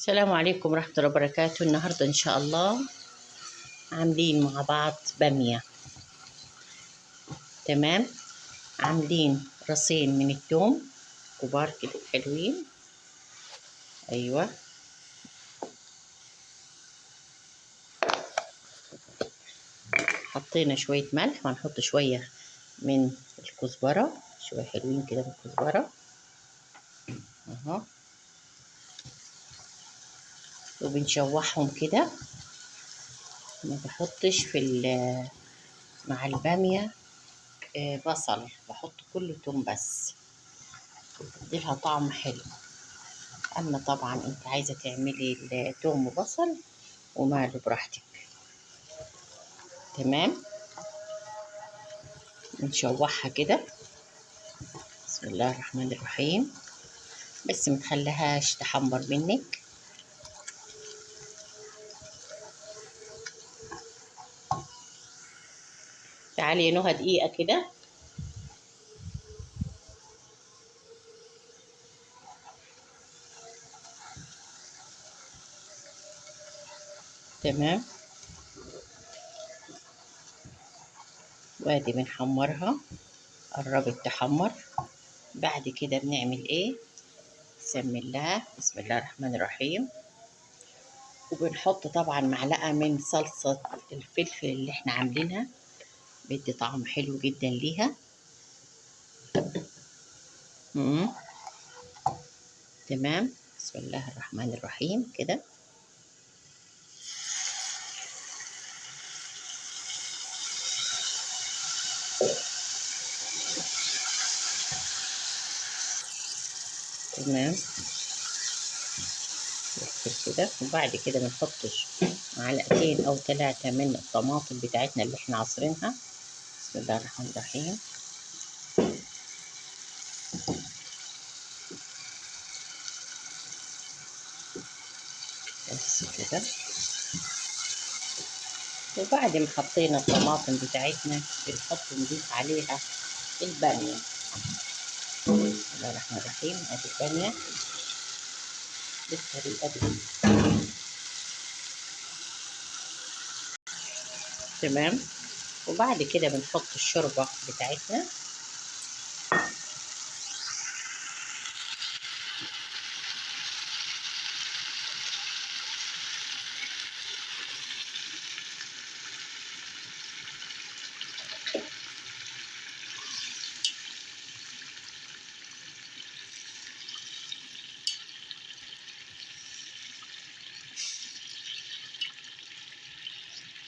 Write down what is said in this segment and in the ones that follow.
السلام عليكم ورحمة الله وبركاته. النهاردة إن شاء الله عاملين مع بعض بامية. تمام، عاملين راسين من التوم كبار كده حلوين. أيوة، حطينا شوية ملح وهنحط شوية من الكزبرة، شوية حلوين كده من الكزبرة اهو، وبنشوحهم كده. ما بحطش في مع البامية بصل، بحط كله توم بس، بتديلها طعم حلو. اما طبعا انت عايزة تعملي التوم وبصل وماله براحتك. تمام، نشوحها كده. بسم الله الرحمن الرحيم. بس ما تخليهاش تحمر منك. تعالي يا نهى دقيقة كده. تمام، وادي بنحمرها، قربت تحمر. بعد كده بنعمل ايه؟ بسم الله، بسم الله الرحمن الرحيم. وبنحط طبعا معلقة من صلصة الفلفل اللي احنا عاملينها، بيدي طعم حلو جدا ليها. تمام، بسم الله الرحمن الرحيم كده. تمام كده. وبعد كده بنحطش معلقتين او 3 من الطماطم بتاعتنا اللي احنا عصرينها. بسم الله الرحمن الرحيم. بس كده. وبعد ما حطينا الطماطم بتاعتنا بنحط نضيف عليها البامية. بسم الله الرحمن الرحيم. ادي البامية بالطريقة دي. تمام. وبعد كده بنحط الشوربة بتاعتنا.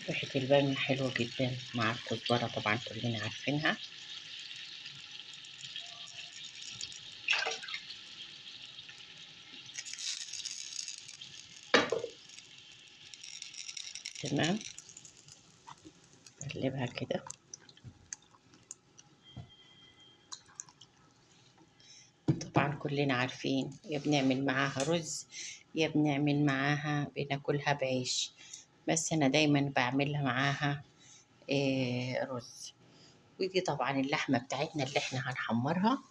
ريحة البامية حلوة جدا مع الكزبرة، طبعا كلنا عارفينها. تمام، نقلبها كده. طبعا كلنا عارفين يا بنعمل معاها رز يا بنعمل معاها بناكلها بعيش، بس انا دايما بعملها معاها رز. ودي طبعا اللحمة بتاعتنا اللي احنا هنحمرها.